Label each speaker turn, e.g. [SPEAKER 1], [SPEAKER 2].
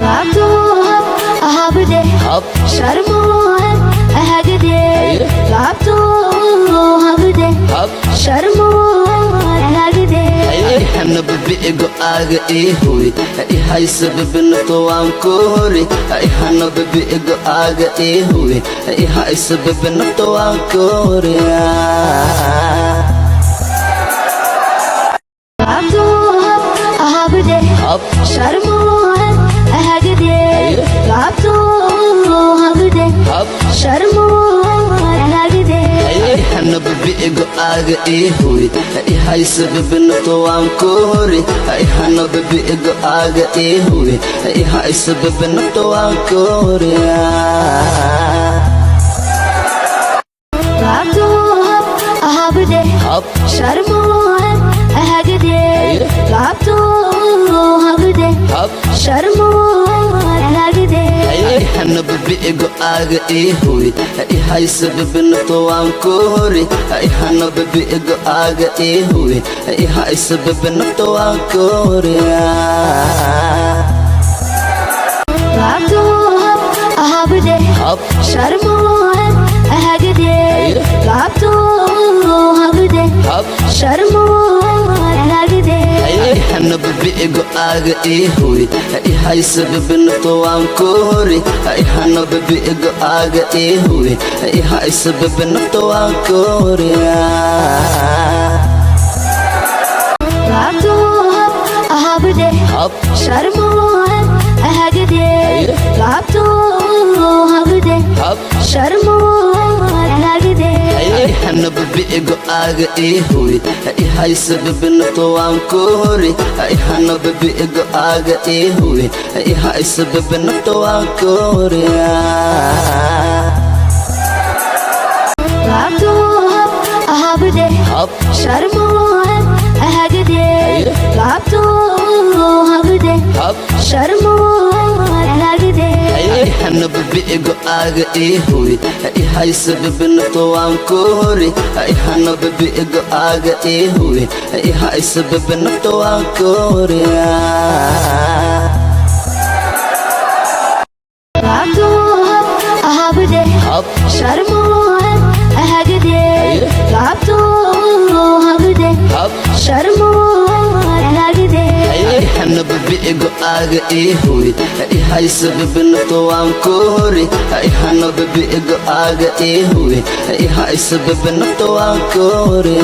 [SPEAKER 1] Laabtu hab habde.
[SPEAKER 2] Hab.
[SPEAKER 1] Sharmo hab hagde. Laabtu habde.
[SPEAKER 2] Hab.
[SPEAKER 1] Sharmo hagde.
[SPEAKER 2] Ihana baby go-aaga ii huwi, ihaysa baby, nafta waan ku hori. Ihana baby go-aaga ii huwi, ihaysa baby, nafta waan ku hori.
[SPEAKER 1] Laabtu hab habde.
[SPEAKER 2] Hab.
[SPEAKER 1] Sharmo hab hagde. Laabtu habde.
[SPEAKER 2] Hab.
[SPEAKER 1] Sharmo hagde.
[SPEAKER 2] Ihana baby go-aaga ii huwi, ihaysa baby, nafta waan ku hori. Ihana baby go-aaga ii huwi, ihaysa baby, nafta waan ku hori.
[SPEAKER 1] Laabtu hab habde.
[SPEAKER 2] Hab.
[SPEAKER 1] Sharmo hab hagde. Laabtu habde.
[SPEAKER 2] Hab.
[SPEAKER 1] Sharmo hagde.
[SPEAKER 2] Ihana baby go-aaga ii huwi, ihaysa baby, nafta waan ku hori. Ihana baby go-aaga ii huwi, ihaysa baby, nafta waan ku hori.
[SPEAKER 1] Laabtu hab habde.
[SPEAKER 2] Hab.
[SPEAKER 1] Sharmo hab hagde. Laabtu habde.
[SPEAKER 2] Hab.
[SPEAKER 1] Sharmo hagde.
[SPEAKER 2] Ihana baby go-aaga ii huwi, ihaysa baby, nafta waan ku hori. Ihana baby go-aaga ii huwi, ihaysa baby, nafta waan ku hori.
[SPEAKER 1] Laabtu hab habde.
[SPEAKER 2] Hab.
[SPEAKER 1] Sharmo hab hagde. Laabtu habde.
[SPEAKER 2] Hab.
[SPEAKER 1] Sharmo hagde.
[SPEAKER 2] Ihana baby go-aaga ii huwi, ihaysa baby, nafta waan ku hori. Ihana baby go-aaga ii huwi, ihaysa baby, nafta waan ku hori.
[SPEAKER 1] Laabtu hab habde.
[SPEAKER 2] Hab.
[SPEAKER 1] Sharmo hab hagde. Laabtu habde.
[SPEAKER 2] Hab.
[SPEAKER 1] Sharmo hagde.
[SPEAKER 2] Ihana baby go-aaga ii huwi, ihaysa baby, nafta waan ku hori. Ihana baby go-aaga ii huwi, ihaysa baby, nafta waan ku hori.
[SPEAKER 1] Laabtu hab habde.
[SPEAKER 2] Hab.
[SPEAKER 1] Sharmo hab hagde. Laabtu habde.
[SPEAKER 2] Hab.
[SPEAKER 1] Sharmo hagde.
[SPEAKER 2] Ihana baby go-aaga ii huwi, ihaysa baby, nafta waan ku hori. Ihana baby go-aaga ii huwi, ihaysa baby, nafta waan ku hori.